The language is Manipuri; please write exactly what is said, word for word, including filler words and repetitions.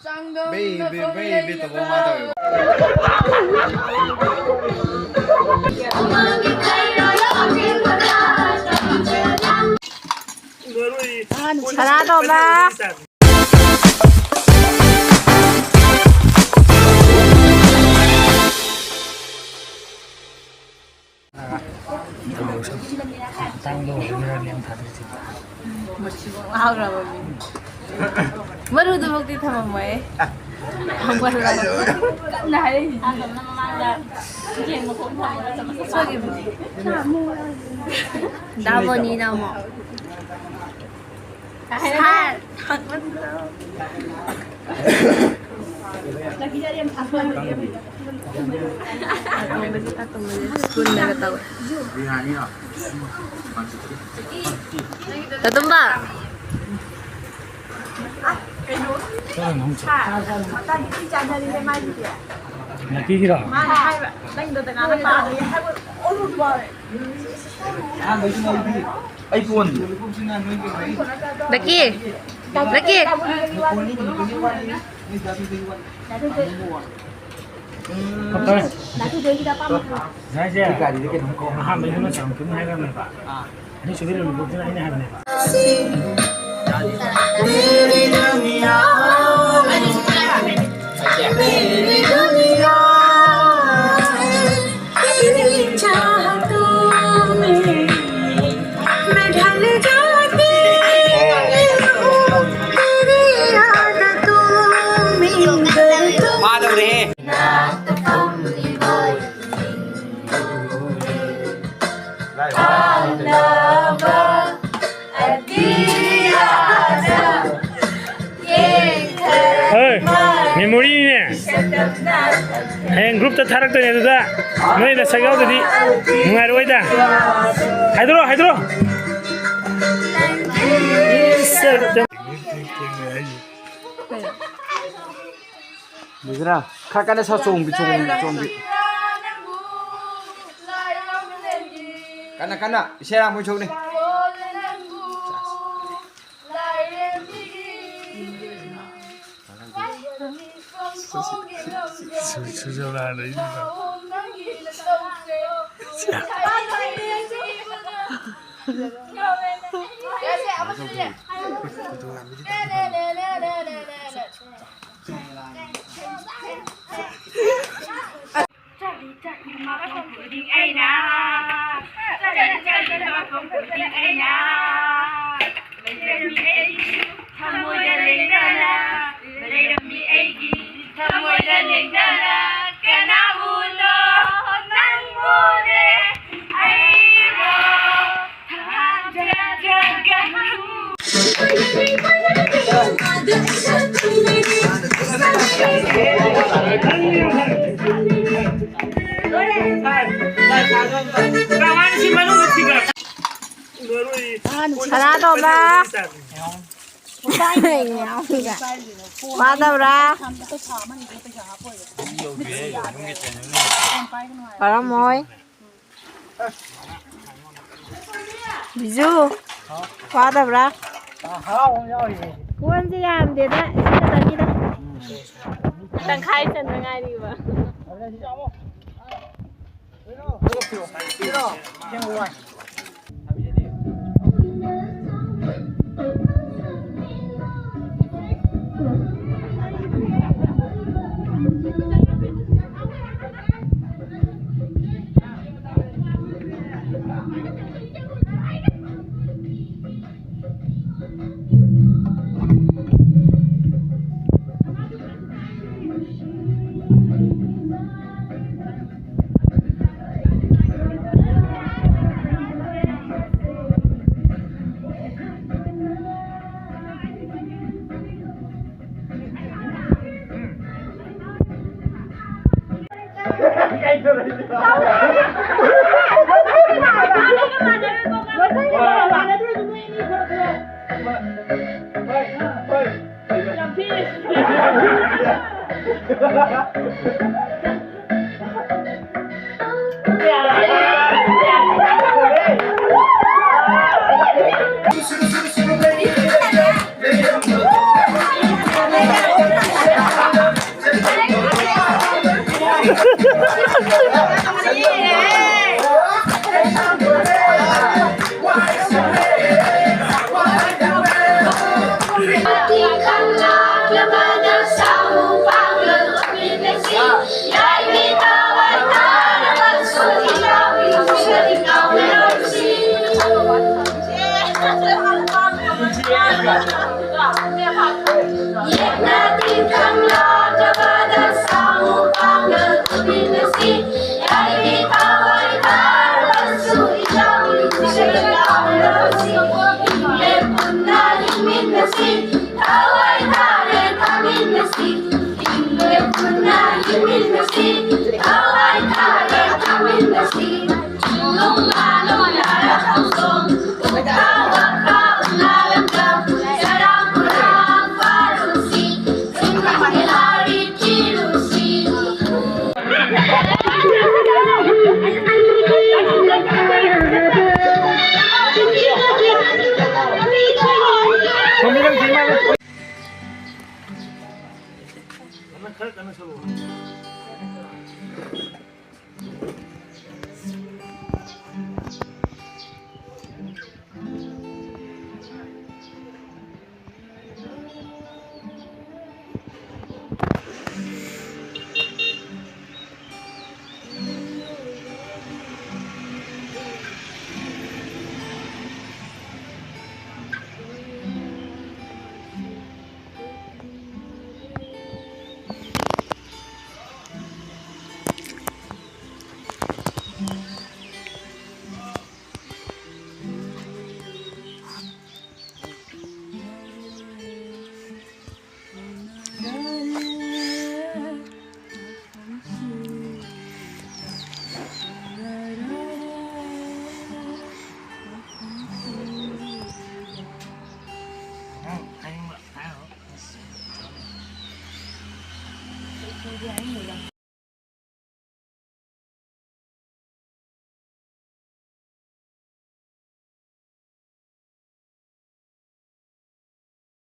ꯕꯦ, ꯕꯦ, ꯕꯦ, ꯕꯦ ꯇꯧꯕ ꯑꯃ ꯇꯧꯋꯦꯕ꯫ ꯁꯅꯥꯇꯣꯝꯕ꯫ ꯃꯔꯨꯗꯨꯃꯛꯇꯤ ꯊꯝꯃꯝꯃꯣꯏ꯫ ꯀꯟꯅ ꯍꯥꯏꯔꯛꯏꯁꯤꯗꯤ꯫ ꯁꯣꯏꯈꯤꯕꯅꯤ꯫ ꯗꯥ ꯕꯣꯅꯤꯅ ꯑꯃꯨꯛ꯫ ꯁꯥꯔ, ꯊꯥꯡꯃꯟꯗ꯭ꯔꯣ? ꯑꯇꯣꯝꯕꯁꯦ, ꯑꯇꯣꯝꯕꯁꯦ ꯁ꯭ꯀꯨꯜꯗꯒ ꯇꯧꯋꯦ꯫ ꯇꯥꯇꯣꯝꯕ꯫ ꯂꯛꯀꯤꯒꯤꯔꯣ? ꯂꯛꯀꯤ! ꯂꯛꯀꯤ! ꯐꯔꯦ꯫ ꯉꯁꯥꯏꯁꯦ ꯑꯍꯥꯟꯕꯩꯗꯨꯅ ꯆꯥꯝꯃ ꯍꯥꯏꯈ꯭ꯔꯕꯅꯦꯕ꯫ ꯑꯅꯤꯁꯨꯕꯩ ꯂꯣꯂꯤꯄꯣꯞꯁꯤꯅ ꯑꯩꯅ ꯍꯥꯏꯕꯅꯦꯕ꯫ ꯐꯥꯗꯧꯔꯦꯍꯦ꯫ ꯍꯣꯏ, ꯃꯦꯃꯣꯔꯤꯅꯦ꯫ ꯍꯌꯦꯡ ꯒ꯭ꯔꯨꯞꯇ ꯊꯥꯔꯛꯇꯣꯏꯅꯦ, ꯑꯗꯨꯗ ꯅꯣꯏ ꯅꯁꯛ ꯌꯥꯎꯗꯗꯤ ꯅꯨꯡꯉꯥꯏꯔꯣꯏꯗ꯫ ꯍꯥꯏꯗꯣꯔꯣ, ꯍꯥꯏꯗꯣꯔꯣ꯫ ꯂꯣꯏꯗꯣꯏꯔꯥ? ꯈꯔ ꯀꯟꯅ ꯁꯥ ꯆꯣꯡꯕꯤ, ꯆꯣꯡꯕꯤ, ꯆꯣꯡꯕꯤ꯫ ꯀꯟꯅ, ꯀꯟꯅ꯫ ꯏꯁꯩ ꯑꯔꯥꯡꯕ ꯑꯣꯏꯅ ꯁꯛꯎꯅꯦ꯫ ꯆꯠꯂꯤ ꯆꯠꯂꯤ ꯃꯐꯝ ꯈꯨꯗꯤꯡ ꯑꯩꯅ, ꯆꯠꯂꯤ ꯆꯠꯂꯤ ꯃꯐꯝ ꯈꯨꯗꯤꯡ ꯑꯩꯅ, ꯂꯩꯔꯝꯃꯤ ꯑꯩꯒꯤ ꯊꯃꯣꯏꯗ ꯂꯦꯡꯗꯅ, ꯂꯩꯔꯝꯃꯤ ꯑꯩꯒꯤ ꯊꯃꯣꯏꯗ ꯂꯦꯡꯗꯅ, ꯀꯅꯥꯕꯨꯅꯣ ꯅꯪꯕꯨꯅꯦ ꯑꯩꯕꯨ ꯊꯥꯖꯗ꯭ꯔꯒ ꯁꯅꯥꯇꯣꯝꯕ꯫ ꯋꯥꯗꯕ꯭ꯔꯥ? ꯋꯥꯔꯝꯃꯣꯏ꯫ ꯕꯤꯖꯨ, ꯋꯥꯗꯕ꯭ꯔꯥ? ꯀꯣꯟꯁꯦ ꯌꯥꯝꯗꯦꯗ, ꯁꯤ ꯈꯛꯇꯅꯤꯗ꯫ ꯇꯪꯈꯥꯏ ꯆꯟꯕ ꯉꯥꯏꯔꯤꯕ꯫ ꯈꯔ ꯀꯟꯅ ꯁꯛꯂꯛꯑꯣ꯫